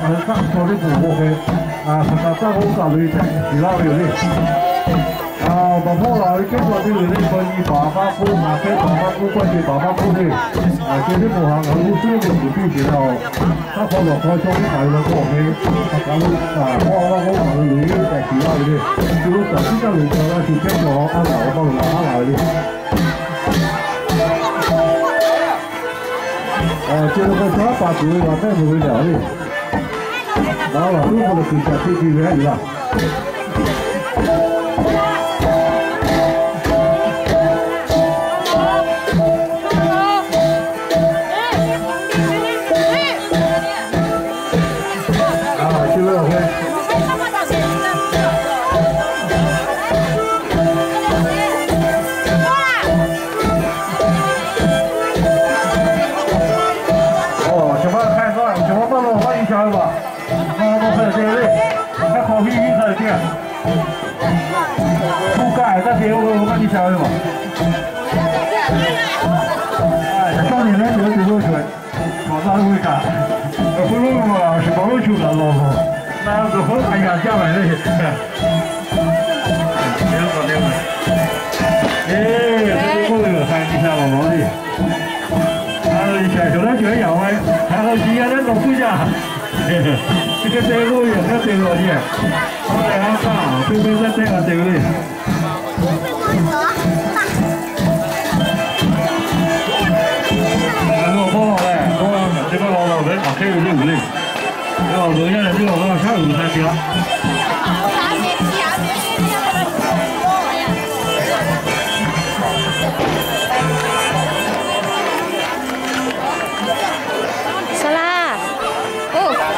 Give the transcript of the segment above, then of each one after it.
Ngaˬ hui kaˆ chaw teˇ poˬ k'o hk'e, Saˍtanˍ taˇ k'oˆ kaˬ lo e tehꞈ shiˍ laˇ ve yoˬ le. Baˬ hpawˇ laˬ ve kehˉ chaw teˇ g'uiˬ le, paw nyi baˬ maˇ k'oˆ, ngaˬ kehˉ baˬ maˇ k'oˆ, paw nyi baˬ maˇ k'oˆ le. Ngaˬ ceh teˇ poˬ haꞈ ngaˬ hui g'uˇ suhˉ ve kuˬ piˇ sheˍ la-oˬ. Taˇ hk'aw lawˬ hk'aw chaw teˇ hpaˍ ve la k'o hk'e, Saˍtanˍ lo kaꞈ hpawˇ laˇ k'oˆ kaˬ lo loꞈ e tehꞈ shiˍ laˇ ve le. Chi lo taꞈ tiˉ kaˇ lo ca laˇ shu kehˉ chaw a laˬ a paˇ lo laˬ haˉ laˬ ve le. Chi lo k'o chaw haˉ paˍ tuˬ ve g'a tehˉ mvuh ve le le. Ngaˬ hui laˬ tuˉ k'o leh kuiˬ shaˍ teˇ ti ve aˉ yuˬ laˇ. Chi ma hk'ai k'o, chi ma maˇ lo haˉ nyi sha ve maˬ. Maˇ maˇ hk'ai te le. Hk'aˇ hk'aw hiˉ hiˉ hk'ai te. Hpu kaˇ taˇ te-o, maˇ nyi sha ve maˬ. Yaꞈ shawˉ nyi leh tuˬ ve tuˬ lo shuˍ, k'awꞈ taˇ lo ve kaꞈ, awˬ hk'aw lo maˬ shuˍ k'awꞈ lo shuˍ kaꞈ lawˬ lawˬ. Na zuhˬ hk'oˆ k'ai g'a jaˇ ve le. Eˬ, teˇ k'oˆ ve hk'a nyi sha lawˬ lawˬ le. Hk'a lo G'uiˬsha cawˬ laˇ cawˬ yaꞈ ve, hk'a lo chi yaˇ leh nawˬ tuˇ jaˇ. Chi hk'e te k'oˆ ve yaꞈ hk'aˇ te lawˬ le. Hk'a lehˬ, a htaˇ teˇ pehˇ teh g'a te ve le. Ngaˬ hui awˬ hpawˇ lehˬ, teˇ pawˆ law law ve hk'aˬ hk'e ve le uiˍ le. Awˬ loꞈ yaˇ lehˬ, teˇ hpaˍ shaˉ uiˍ hk'a te-a. Saˍ laˇ. Oˇ, wa.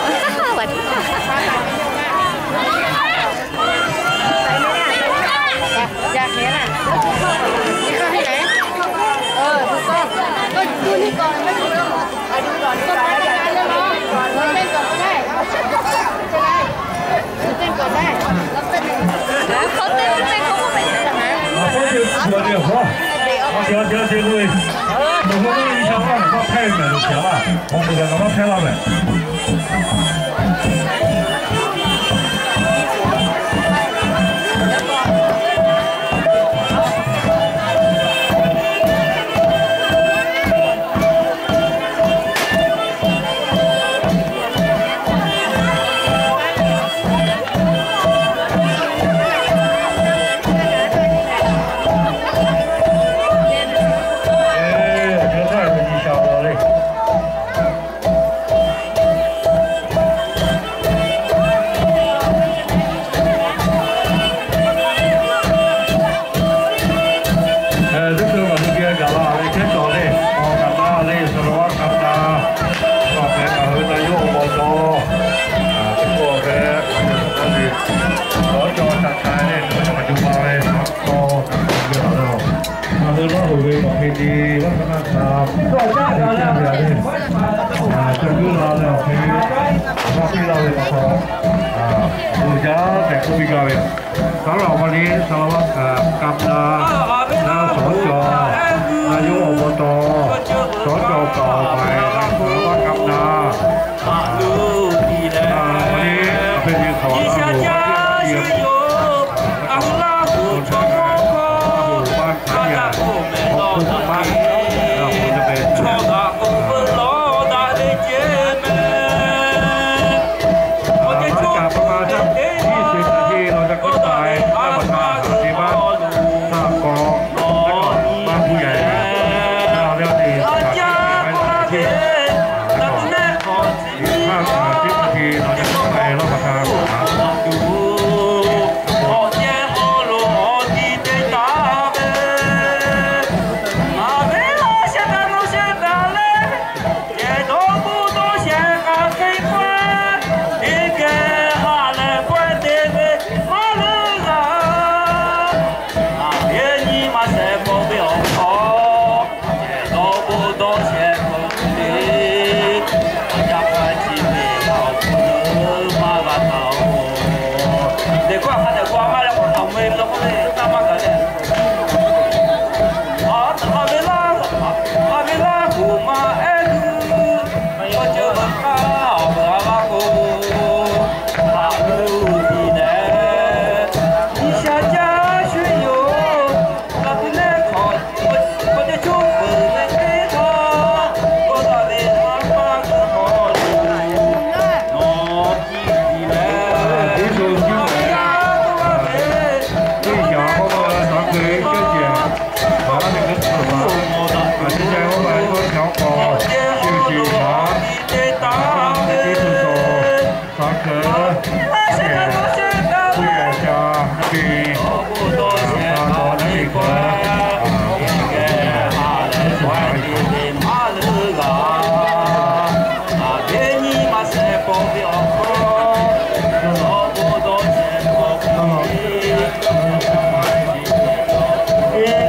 Teˇ hkui ngaˬ hui geh gaˬ la ve kehˉ chaw le, awˬ kaꞈ taˇ le, saˍ laˍ vaˇ kaꞈ taˇ, awˬ hk'e ngaˬ hui taˇ yawˇ awˬ maw cawˬ, teˇ pawˆ awˬ hk'e, awˬ cawˬ shaˍ k'ai le, awˬ cawˬ ma ve, awˬ hk'e ngaˬ hui Laˇ huˍ ve awˬ hk'e te, vaˇ kaˇ naˇ htaꞈ, ca kuiˉ la leh awˬ hk'e, vaˇ piˇ laˇ ve pa taw, uiˍ jaˇ tehꞈ k'oˆ piˇ gaˇ ve. Saˍ laˍ vaˇ le, saˍ laˍ vaˇ kaꞈ na, na sawˉ cawˬ, na yawˇ awˬ maw taw, sawˉ cawˬ kaꞈ awˬ maiˍ, saˍ laˍ vaˇ kaꞈ na, awˬ hk'e te hk'awꞈ Laˇ huˍ, Laˇ huˍ maˇ htaꞈ yaꞈ, awˬ hk'oˆ maˇ, awˬ hk'oˆ te ve, maˇ kaꞈ pa ma caˇ, iˉ shehˍ hpaˇ hteˇ law ca k'oˆ taˍ ve, maˇ pa taꞈ haˍ te maˇ, taˇ k'aw, maˇ k'oˆ yaꞈ, maˇ leh te, maˇ te, maˇ te, maˇ kaꞈ teˇ hpaˍ teˇ hpaˍ te law ca k'oˆ taˍ ve Laˇ pa taꞈ haˍ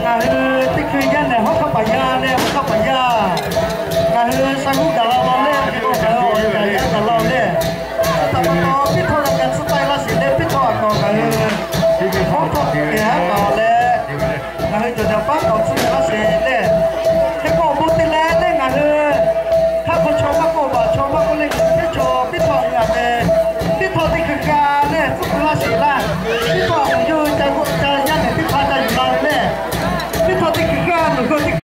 Ngaˬ hui teˇ hkui yaˇ nehˬ hawˉ hk'aˆ paˍ yaˇ leh hawˉ hk'aˆ paˍ yaˇ, ngaˬ hui sha huˉ gaˬ la law leh, ngaˬ hui awˬ yaꞈ yaˇ gaˬ la leh, htaꞈ pa taw piˇ htawˇ g'a ga tcuh taˆ laˇ sheˍ leh, piˇ htawˇ a k'awꞈ ngaˬ hui hawˉ hk'aˆ paˍ yaˇ leh, ngaˬ hui cawˬ jaˇ paˉ k'awꞈ